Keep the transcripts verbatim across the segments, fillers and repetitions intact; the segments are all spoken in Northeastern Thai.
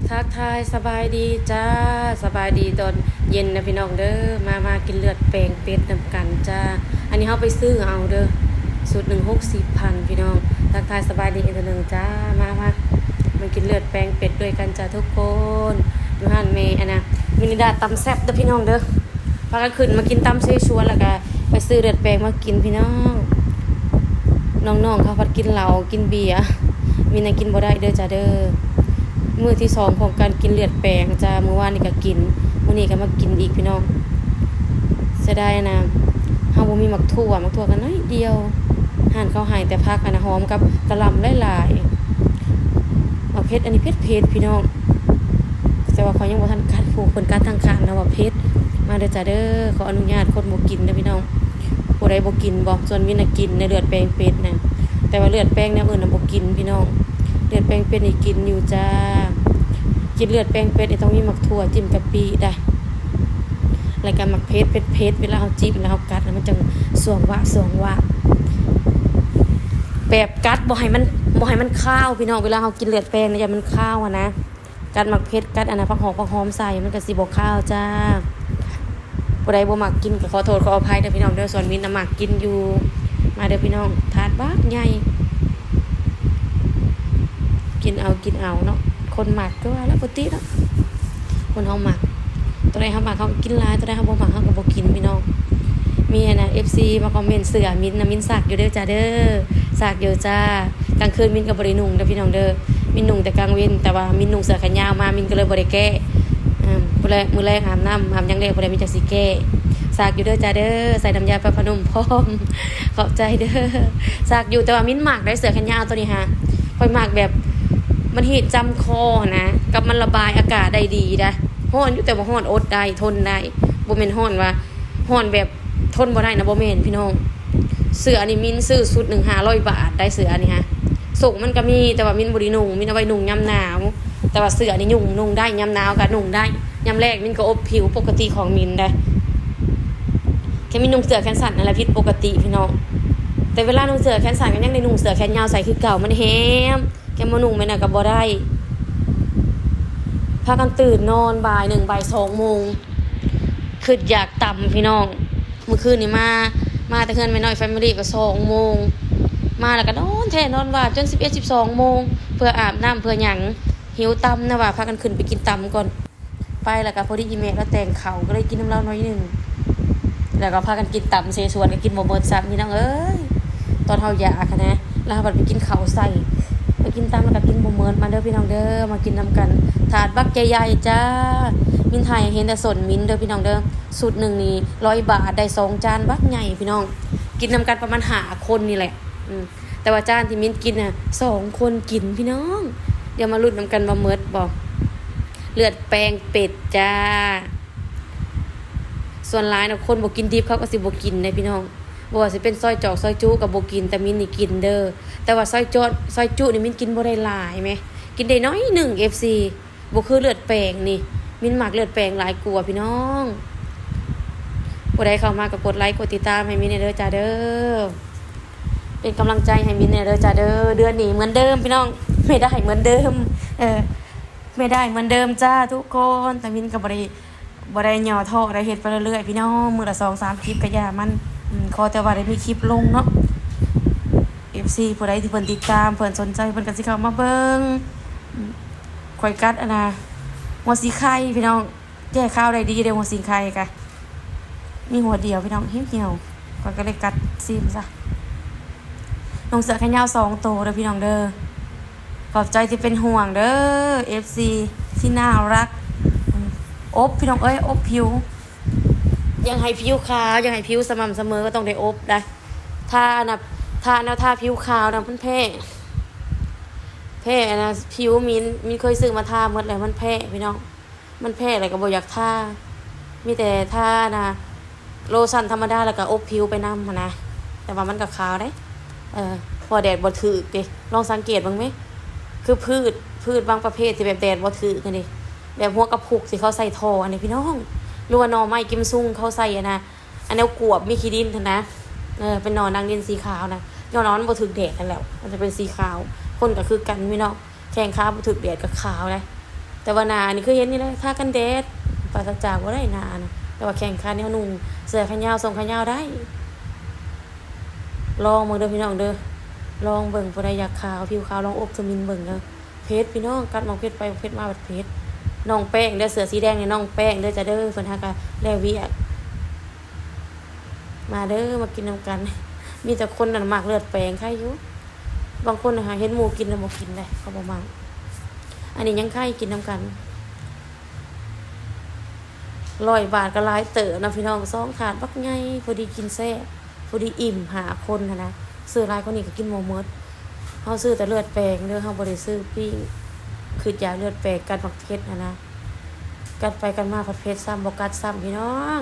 ทักทายสบายดีจ้า สบายดีตอนเย็นนะพี่น้องเด้อ มามากินเลือดแปลงเป็ดนำกันจ้า อันนี้เฮาไปซื้อเอาเด้อ ชุดหนึ่งหกสิบพันพี่น้อง ทักทายสบายดีอีกเทื่อหนึ่งจ้า มามามากินเลือดแปลงเป็ดด้วยกันจ้าทุกคน อยู่หั่นแม่อันนะ มินิดาตำแซ่บเด้อพี่น้องเด้อ พากันขึ้นมากินตำเสฉวนแล้วก็ไปซื้อเลือดแปลงมากินพี่น้อง น้องๆเขาพัดกินเหล้ากินเบียร์ มินน่ะกินบ่ได้เด้อจ้าเด้อ มื้อที่สองของการกินเลือดแปลงจ้า มื้อวานนี้ก็กิน มื้อนี้ก็มากินอีกพี่น้อง เสียดายนะ เฮาบ่มีหมากถั่ว หมากถั่วก็น้อยเดียว หั่นเขาให้แต่ผักอันนะหอมกับกะหล่ำหลายๆ หมากเผ็ด อันนี้เผ็ดๆ พี่น้อง แต่ว่าเขายังบ่ทันกัด ผู้เพิ่นกัดทางข้างนะว่าเผ็ด มาเด้อจ้าเด้อ ขออนุญาตคนบ่กินเด้อพี่น้อง ผู้ใดบ่กินบ่ ส่วนมินน่ะกินในเลือดแปลงเป็ดนะ แต่ว่าเลือดแปลงแนวอื่นน่ะบ่กินพี่น้อง เลือดแปลงเป็ดนี่กินอยู่จ้า กินเลือดแปลงเป็ดนี่ต้องมีหมากถั่วจิ้มกะปิได้ แล้วก็หมากเผ็ด เผ็ดๆ เวลาเฮาจิ้มแล้วเฮากัดแล้วมันจั่งสวงวะสวงวะ แบบกัดบ่ให้มัน บ่ให้มันคาวพี่น้อง เวลาเฮากินเลือดแปลงนี่อย่ามันคาวหั้นนะ กัดหมากเผ็ด กัดอันนั้นผักหอม ผักหอมใส่ มันก็สิบ่คาวจ้า ผู้ใดบ่มักกินก็ขอโทษขออภัยเด้อพี่น้องเด้อ ส่วนมินน่ะมักกินอยู่ มาเด้อพี่น้อง ถาดบักใหญ่ กินเอา กินเอาเนาะ คนมักก็ว่าแล้วปกติเนาะ คนเฮามัก ตัวใดเฮามักเฮาก็กินหลาย ตัวใดเฮาบ่มักเฮาก็บ่กินพี่น้อง มีอันน่ะ เอฟซี มาคอมเมนต์เสื้อมินนะ มินซักอยู่เด้อจ้าเด้อ ซักอยู่จ้า กลางคืนมินก็บ่ได้นุ่งเด้อพี่น้องเด้อ มินนุ่งแต่กลางเว็น แต่ว่ามินนุ่งเสื้อแขนยาวมา มินก็เลยบ่ได้แก้ อ่า มื้อแลง มื้อแลงอาบน้ำอาบหยังแล้ว ผู้ใดมีจักสิแก้ ซักอยู่เด้อจ้าเด้อ ใส่น้ำยาปรับผ้านุ่มพร้อม ขอบใจเด้อ ซักอยู่ แต่ว่ามินมักได้เสื้อแขนยาวตัวนี้ฮะ ข้อยมักแบบ มันฮีตจำคอหั้นนะ กับมันระบายอากาศได้ดีนะ ฮ้อนอยู่แต่ว่าฮ้อนอดได้ ทนได้ บ่แม่นฮ้อนว่า ฮ้อนแบบทนบ่ได้นะ บ่แม่นพี่น้อง เสื้ออันนี้มินซื้อชุดหนึ่งห้าร้อยบาทได้ เสื้ออันนี้ฮะ ส่งมันก็มี แต่ว่ามินบ่ได้นุ่ง มินเอาไว้นุ่งยามหนาว แต่ว่าเสื้อนี่นุ่ง นุ่งได้ ยามหนาวก็นุ่งได้ ยามแลงมินก็อบผิวปกติของมินได้ แค่มินนุ่งเสื้อแขนสั้นนั่นแหละผิดปกติพี่น้อง แต่เวลานุ่งเสื้อแขนสั้นก็ยังได้นุ่งเสื้อแขนยาวใส่คือเก่า มันแฮม แค่มานุ่งแม่นน่ะก็บ่ได้ พากันตื่นนอนบ่ายหนึ่ง บ่ายสองโมง คิดอยากตำพี่น้อง มื้อคืนนี้มา มาแต่เฮือนแม่น้อยแฟมิลี่ก็สองโมง มาแล้วก็นอนแท้นอนว่าจนสิบเอ็ด สิบสองโมง เพื่ออาบน้ำเพื่อหยัง หิวตำนะว่า พากันขึ้นไปกินตำก่อน ไปแล้วก็พอดีอีแม่ลาวแต่งข้าว ก็เลยกินนำลาวหน่อยหนึ่ง แล้วก็พากันกินตำเสฉวน ก็กินบ่หมดซ้ำพี่น้องเอ้ย ตอนเฮาอยากหั้นนะ แล้วเฮาบัดไปกินข้าวใส่ ไปกินตำแล้วก็กินบ่หมด มาเด้อพี่น้องเด้อ มากินนำกัน ถาดบักใหญ่ๆจ้า มินถ่ายให้เห็นแต่ส้นมินเด้อพี่น้องเด้อ ชุดหนึ่งนี่ร้อยบาท ได้สองจานบักใหญ่พี่น้อง กินนำกันประมาณห้าคนนี่แหละ อืม แต่ว่าจานที่มินกินน่ะ สองคนกินพี่น้อง เดี๋ยวมาลุ้นนำกันว่าหมดบ่ เลือดแปลงเป็ดจ้า ส่วนหลายน่ะคนบ่กินดิบเขาก็สิบ่กินเด้พี่น้อง บ่ว่าสิเป็นซอยจอกซอยจุก็บ่กิน แต่มินนี่กินเด้อ แต่ว่าซอยจอด ซอยจุนี่มินกินบ่ได้หลายแหม กินได้น้อยหนึ่ง เอฟซี บ่คือเลือดแปลงนี่ มินมักเลือดแปลงหลายกว่าพี่น้อง ผู้ใดเข้ามาก็กดไลค์กดติดตามให้มินแหน่เด้อจ้าเด้อ เป็นกำลังใจให้มินแหน่เด้อจ้าเด้อ เดือนนี้เหมือนเดิมพี่น้อง ไม่ได้เหมือนเดิม เออ ไม่ได้เหมือนเดิมจ้าทุกคน แต่มินก็บ่ได้ บ่ได้ย่อท้อ ได้เฮ็ดไปเรื่อยๆพี่น้อง มื้อละสองสามคลิปก็อย่ามัน อืม ขอแต่ว่าได้มีคลิปลงเนาะ เอฟซี ผู้ใดที่เพิ่นติดตาม เพิ่นสนใจ เพิ่นก็สิเข้ามาเบิ่ง อืม ข้อยกัดอันน่ะ หัวสีไข่พี่น้อง แก้คาวได้ดีเด้ หัวสีไข่กะ มีหัวเดียวพี่น้อง เหี่ยวๆ ข้อยก็เลยกัดซิมซะ นุ่งเสื้อแขนยาวสองโตเด้อพี่น้องเด้อ ขอบใจที่เป็นห่วงเด้อ เอฟซี ที่น่ารัก อืม อบพี่น้องเอ้ย อบผิว ยังให้ผิวขาว ยังให้ผิวสม่ำเสมอก็ต้องได้อบได้ ทานะ ทาแนวทาผิวขาวนะมันแพ้ แพ้นะ ผิวมิน มินเคยซื้อมาทาหมดแล้วมันแพ้พี่น้อง มันแพ้แล้วก็บ่อยากทา มีแต่ทานะ โลชั่นธรรมดาแล้วก็อบผิวไปนำหั้นนะ แต่ว่ามันก็ขาวเด้ เออ เพราะแดดบ่ถืกเด้ ลองสังเกตเบิ่งแหม คือพืช พืชบางประเภทที่แบบแดดบ่ถืกหั้นเด้ แบบหัวกะพุกที่เขาใส่ถ่อหั้นเด้พี่น้อง หรือว่าหน่อไม้กิมซุงเขาใส่อะนะ อันแนวกวบมีขี้ดินหั้นนะ เออ เป็นหน่อนางดินสีขาวนะ ย้อนว่ามันบ่ถืกแดดหั้นแหละ มันจะเป็นสีขาว คนก็คือกันพี่น้อง แข้งขาบ่ถืกแดดก็ขาวนะ แต่ว่าหน้านี่คือเห็นนี่แหละ ทากันแดด ปราศจากบ่ได้หน้านะ แต่ว่าแข้งขานี่เฮานุ่งเสื้อขายาว ส่งขายาวได้ ลองเบิ่งเด้อพี่น้องเด้อ ลองเบิ่ง ผู้ใดอยากขาว ผิวขาว ลองอบสมินเบิ่งเด้อ เผ็ดพี่น้อง กัดหมากเผ็ดไปหมากเผ็ดมาบัดเผ็ด น้องแป้งเด้อ เสื้อสีแดงนี่น้องแป้งเด้อจ้ะเด้อ เพิ่นหากะแล้วเวียก มาเด้อ มากินนำกัน มีแต่คนนั่นมักเลือดแปลง ไคอยู่ บางคนน่ะหาเห็นหมู่กินแล้วบ่กินเด้ เขาบ่มัก อันนี้ยังไคกินนำกัน ร้อยบาทก็หลายเติบนะพี่น้อง สองถาดบักใหญ่ พอดีกินแซ่บ พอดีอิ่มห้าคนหั้นนะ ซื้อหลายกว่านี้ก็กินบ่หมด เฮาซื้อแต่เลือดแปลงเด้อ เฮาบ่ได้ซื้อปิ้ง คืออยากเลือดแปลง กัดหมากเผ็ดหั้นนะ กัดไปกัดมาผัดเผ็ดซ้ำ บ่กัดซ้ำพี่น้อง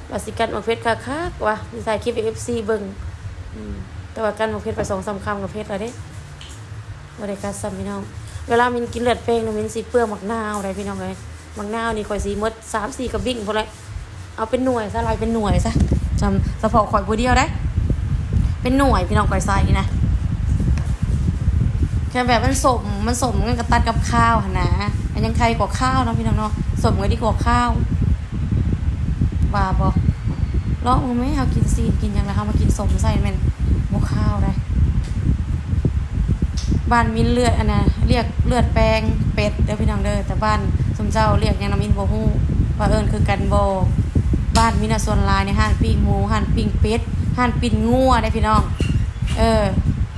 ว่าสิกัดหมากเผ็ดคักๆ ว่ะ สิถ่ายคลิปให้ เอฟซี เบิ่ง อืม แต่ว่ากัดหมากเผ็ดไปสองสามคำก็เผ็ดแล้วเด้ บ่ได้กัดซ้ำพี่น้อง เวลามินกินเลือดแปลงนะ มินสิเปื้อนหมากนาวได้พี่น้องเอ้ย หมากนาวนี่ข้อยสิหมดสามสี่กะบิ่งพู้นแหละ เอาเป็นหน่วยซะ ไล่เป็นหน่วยซะ สำ- เฉพาะข้อยผู้เดียวได้ เป็นหน่วยพี่น้อง ข้อยใส่นะ แค่แบบมันส้ม มันส้ม มันก็ตัดกับคาวหั้นนะ มันยังไคกว่าคาวเนาะพี่น้องเนาะ ส้มก็ดีกว่าคาว ว่าบ่ ลองเบิ่งแหม เฮากินซีนกินหยังแล้วเฮามากินส้มใส่ แม่นบ่คาวได้ บ้านมินเลือดอันน่ะ เรียกเลือดแปลงเป็ดเด้อพี่น้องเด้อ แต่บ้านซุมเจ้าเรียกหยังนะ มินบ่ฮู้ว่าเอิ้นคือกันบ่ บ้านมินน่ะส่วนหลายในร้านปิ้งหมู ร้านปิ้งเป็ด ร้านปิ้งงัวเด้อพี่น้อง เออ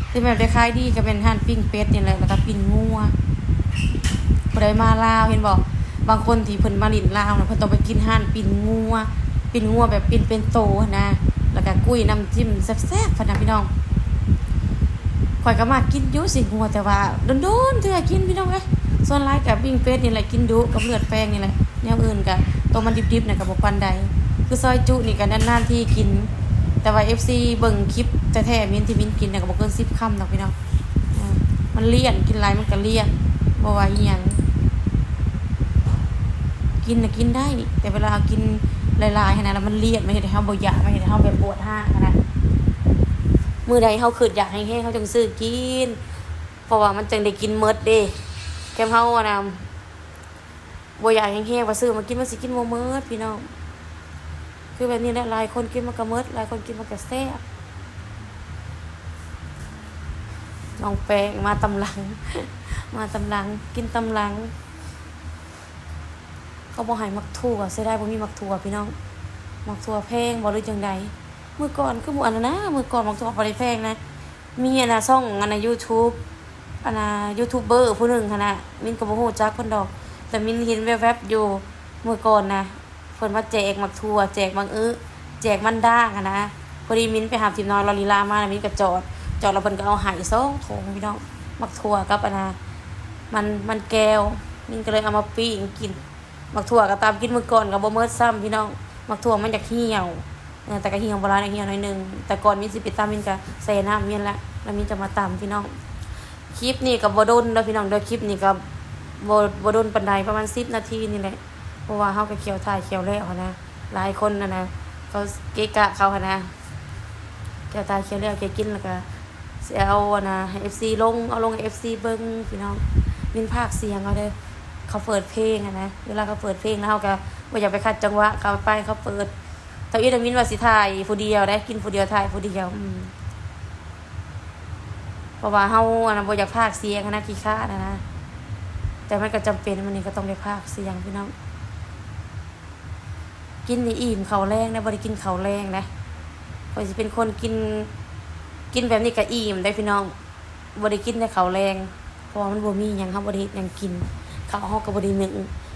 ที่แบบได้ขายดีก็เป็นร้านปิ้งเป็ดนี่แหละ แล้วก็ปิ้งงัว ผู้ใดมาลาวเห็นบ่ บางคนที่เพิ่นมาหลิ้นลาวน่ะ เพิ่นต้องไปกินร้านปิ้งงัว ปิ้งงัวแบบปิ้งเป็นโตหั้นนะ แล้วก็กุ้ยน้ำจิ้มแซ่บๆ พะนะพี่น้อง ข้อยก็มักกินอยู่ซี้นงัว แต่ว่าโดนๆ เทื่อกินพี่น้องเอ้ย ส่วนหลายก็ปิ้งเป็ดนี่แหละกินดุ กับเลือดแปลงนี่แหละ แนวอื่นก็ โตมันดิบๆ น่ะก็บ่ปานใด คือซอยจุนี่ก็นานๆ ทีกิน แต่ว่า เอฟซี เบิ่งคลิปแท้ๆ มินที่มินกินน่ะก็บ่เกินสิบคำดอกพี่น้อง เออ มันเลี่ยน กินหลายมันก็เลี่ยน บ่ว่าอิหยัง กินน่ะกินได้ แต่เวลาเฮากินหลายๆ หั้นนะ แล้วมันเลี่ยน มันเฮ็ดให้เฮาบ่อยาก มันเฮ็ดให้เฮาแบบปวดฮ้างหั้นนะ มื้อใดเฮาคิดอยากแฮงๆ เฮาจั่งซื้อกิน เพราะว่ามันจั่งได้กินหมดเด้ แค่เฮาอะนะ บ่อยากแฮงๆ ว่าซื้อมากิน มันสิกินบ่หมดพี่น้อง คือแบบนี้แหละ หลายคนกินมันก็หมด หลายคนกินมันก็แซ่บ น้องแป้งมาตำหลัง มาตำหลัง กินตำหลัง เขาบ่ให้หมากถั่ว เสียดายบ่มีหมากถั่วพี่น้อง หมากถั่วแพงบ่หรือจั่งใด มื้อก่อนคือบ่อันนั้นนะ มื้อก่อนหมากถั่วบ่ได้แพงนะ มีอันน่ะ ช่องอันน่ะ YouTube อันน่ะ ยูทูบเบอร์ผู้หนึ่งหั้นน่ะ มินก็บ่ฮู้จักเพิ่นดอก แต่มินเห็นแวบๆ อยู่ มื้อก่อนนะ เพิ่นมาแจกหมากถั่ว แจกหมากอึ แจกมันด้างหั้นนะ พอดีมินไปหาบถีบน้อยลอลีลามา มินก็จอด จอดแล้วเพิ่นก็เอาให้สองถุงพี่น้อง หมากถั่วกับอันน่ะ มัน มันแก้ว มินก็เลยเอามาปิ้งกิน หมากถั่วก็ตำกินมื้อก่อนก็บ่หมดซ้ำพี่น้อง หมากถั่วมันอยากเหี่ยว เออ แต่ก็เหี่ยวบ่หลายนะ เหี่ยวหน่อยหนึ่ง แต่ก่อนมินสิไปตำมินก็แช่น้ำมินละ แล้วมินจะมาตำพี่น้อง คลิปนี้ก็บ่ดนเด้อพี่น้องเด้อ คลิปนี้ก็บ่ บ่ดนปานใด ประมาณสิบนาทีนี่แหละ เพราะว่าเฮาก็เคี่ยวถ่ายเคี่ยวแล้วหั้นนะ หลายคนน่ะนะ เขาเกะกะเขาหั้นนะ เคี่ยวถ่ายเคี่ยวแล้วเคี่ยวกินแล้วก็ สิเอาอันน่ะให้ เอฟซี ลง เอาลงให้ เอฟซี เบิ่งพี่น้อง มินพากย์เสียงเอาเด้อ เขาเปิดเพลงหั้นนะ เวลาเขาเปิดเพลงแล้วเฮาก็บ่อยากไปขัดจังหวะเขา ไปเขาเปิด ทำอิฐมินว่าสิถ่ายผู้เดียวได้ กินผู้เดียวถ่ายผู้เดียว อืม เพราะว่าเฮาอันน่ะบ่อยากพากย์เสียงหั้นนะ ขี้คร้านหั้นนะ แต่มันก็จำเป็น มื้อนี้ก็ต้องได้พากย์เสียงพี่น้อง กินนี่อิ่มข้าวแลงนะ บ่ได้กินข้าวแลงนะ ข้อยสิเป็นคนกิน กินแบบนี้ก็อิ่มได้พี่น้อง บ่ได้กินแต่ข้าวแลง เพราะว่ามันบ่มีหยัง เฮาบ่ได้เฮ็ดหยังกิน ข้าวเฮาก็บ่ได้นึ่ง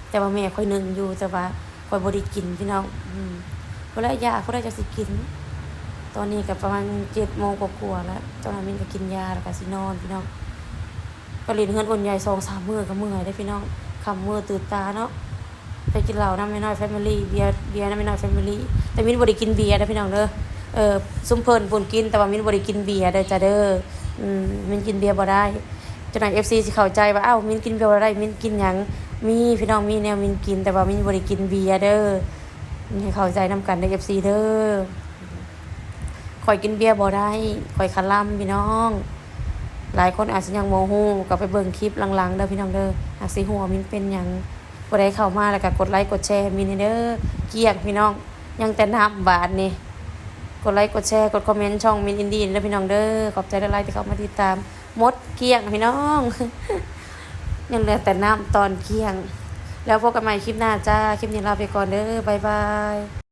แต่ว่าแม่ข้อยนึ่งอยู่ แต่ว่าข้อยบ่ได้กินพี่น้อง อืม ผู้ใดอยาก ผู้ใดจั่งสิกิน ตอนนี้ก็ประมาณเจ็ดโมงกว่าๆ แล้ว ตอนนั้นมินก็กินยาแล้วก็สินอนพี่น้อง ไปเล่นเฮือนอ้นใหญ่สองสามมื้อก็เมื่อยเด้อพี่น้อง ค่ำมืดตื่นตาเนาะ ไปกินเหล้านำแม่น้อยแฟมิลี่ เบียร์ เบียร์นำแม่น้อยแฟมิลี่ แต่มินบ่ได้กินเบียร์เด้อพี่น้องเด้อ เออ ซุมเพิ่นพู้นกิน แต่ว่ามินบ่ได้กินเบียร์เด้อจ้ะเด้อ อืม มินกินเบียร์บ่ได้ จักหน่อย เอฟซี สิเข้าใจว่า อ้าว มินกินเบียร์บ่ได้ มินกินหยัง มีพี่น้อง มีแนวมินกิน แต่ว่ามินบ่ได้กินเบียร์เด้อ ให้เข้าใจนำกันเด้อ เอฟซี เด้อ ข้อยกินเบียร์บ่ได้ ข้อยคาร่ำพี่น้อง หลายคนอาจสิยังบ่ฮู้ ก็ไปเบิ่งคลิปหลังๆเด้อพี่น้องเด้อ หากสิฮู้ว่ามินเป็นหยัง ผู้ใดเข้ามาแล้วก็กดไลค์กดแชร์ให้มินเด้อ เกลี้ยงพี่น้อง ยังแต่น้ำบาดนี่ กดไลค์กดแชร์กดคอมเมนต์ช่องมินอินดี้เด้อพี่น้องเด้อ ขอบใจหลายๆที่เข้ามาติดตาม หมดเกลี้ยงพี่น้อง ยังเหลือแต่น้ำตอนเกลี้ยง แล้วพบกันใหม่คลิปหน้าจ้า คลิปนี้ลาไปก่อนเด้อ บ๊ายบาย